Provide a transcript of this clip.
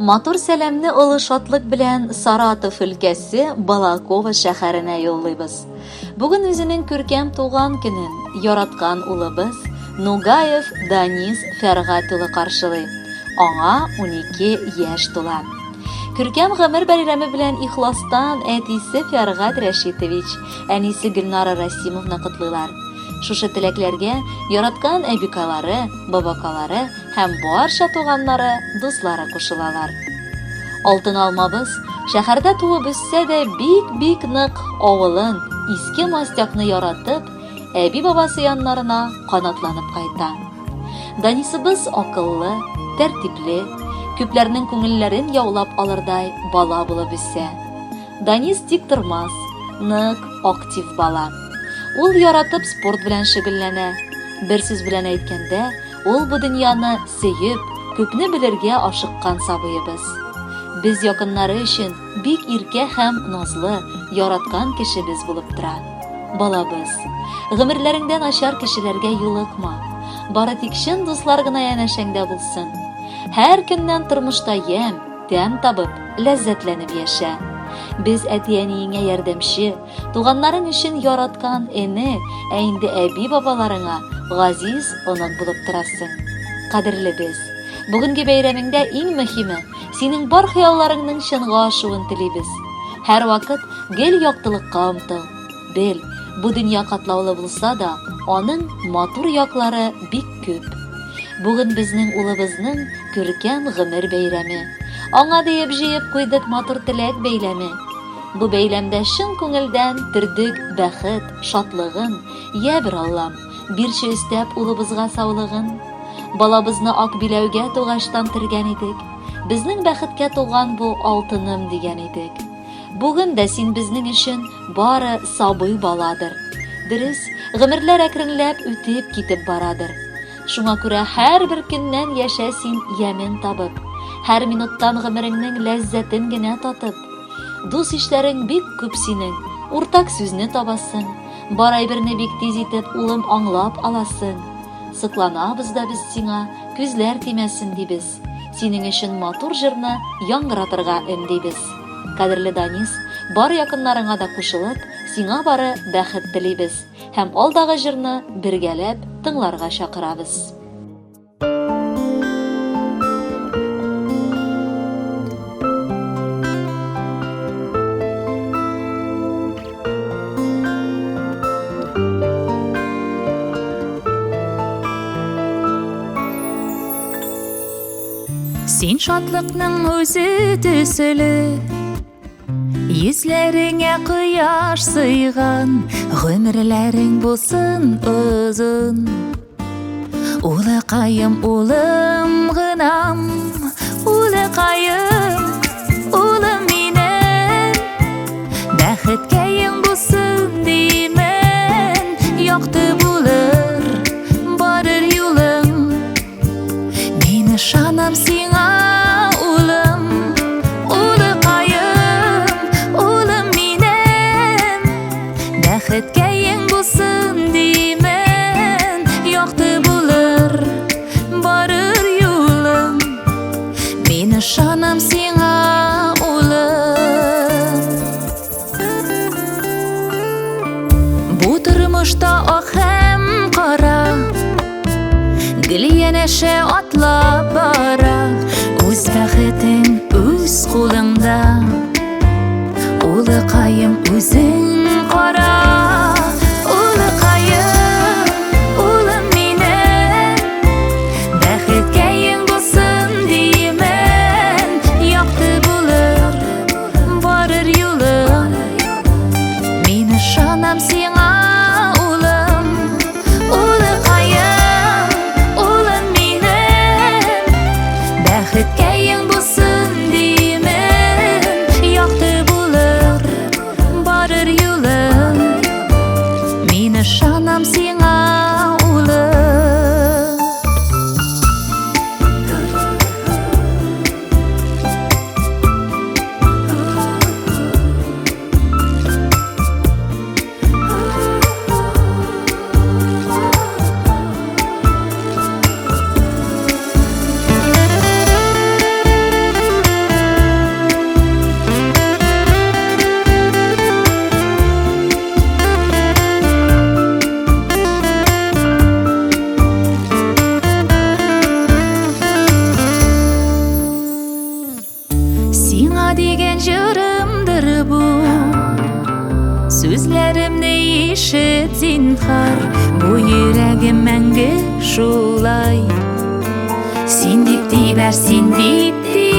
Матур сәламне олы шатлык белән Саратов өлкәсе Балаково шәһәренә юллыйбыз. Бүген үзенең күркәм туган көнен яраткан улыбыз Нугаев Данис Фәргать улы каршылый. Аңа 12 яшь тула. Күркәм гомер бәйрәме белән ихластан әтисе Фәргать Рәшитович, әнисе Гөлнара Расимовна котлыйлар. Шушы теләкләргә яраткан әбикалары, бабакалары һәм барча туганнары, дуслары кушылалар. Алтын алмабыз шәһәрдә туып үссә дә бик-бик нык авылын, Иске Мастякны яратып, әби-бабасы яннарына канатланып кайта. Данисыбыз акыллы, тәртипле, күпләрнең күңелләрен яулап алырдай бала булып үсә. Данис тик тормас, нык, актив бала. Ул яратып спорт белән шөгыльләнә. Бер сүз белән әйткәндә, Ул бу дөньяны сөеп, күпне белергә ашыккан сабыебыз. Без якыннары өчен бик иркә һәм назлы, яраткан кешебез булып тора. Балабыз, гомерләреңдә начар кешеләргә юлыкма. Бары тик чын дуслар гына янәшәңдә булсын. Һәр көннән тормышта ямь, тәм табып, ләззәтләнеп яшә. Без әти-әниеңә ярдәмче, Туганнарың өчен яраткан эне, ә инде әби-бабаларыңа газиз онык булып торасың. Кадерлебез, бүгенге бәйрәмеңдә иң мөһиме, синең бар хыялларыңның чынга ашуын телибез. Һәрвакыт гел яктылыкка омтыл. Бел, бу дөнья катлаулы булса да, аның матур яклары бик күп. Бүген безнең улыбызның күркәм гомер бәйрәме. Аңа диеп җыеп куйдык матур теләк бәйләме. Бу бәйләмдә чын күңелдән төрдек бәхет, шатлыгын, йә бер Аллам, бирче өстәп улыбызга саулыгын. Балабызны ак биләүгә тугачтан төргән идек. Безнең бәхеткә туган бу алтыным дигән идек. Бүген дә син безнең өчен бары сабый баладыр. Дөрес, гомерләр әкренләп үтеп китеп барадыр. Шуңа күрә һәрбер көннән яшә син ямен табып, һәр минуттан гомереңнең ләззәтен генә татып. Дус-ишләрең бик күп синең, уртак сүзне табасың, бар әйберне бик тиз итеп, улым, аңлап аласың. Сокланабыз да без сиңа, күзләр тимәсен, дибез. Синең өчен матур җырны яңгыратырга өндибез. Кадерле Данис, бар якыннарыңа да кушылып, сиңа бары бәхет телибез һәм алдагы җырны бергәләп тыңларга чакырабыз. Син шатлыкның үзе төсле, Йөзләреңә кояш сыйган, Гомерләрең булсын озын. Улыкаем, улым гынам, Улыкаем, улым минем, Бәхеткәең булсын димен, Якты булыр барыр юлың. Мин ышанам сиңа, улым, улыкаем, улым минем. Бәхеткәең булсын димен, якты булыр барыр юлың. Мин ышанам сиңа, улым. Бу тормышта ак һәм кара Гел янәшә атлап бара. Үз бәхетең үз кулыңда, Улыкаем, үзең кара. Улыкаем, улым минем, Бәхеткәең булсын димен, Якты булыр барыр юлың. Мин ышанам сиңа, улым, улыкаем, улым минем. Бәхеткәең булсын димен, якты булыр барыр юлың. Зинһар, бу йөрәгем мәңге шулай. Син дип тибәр, син дип.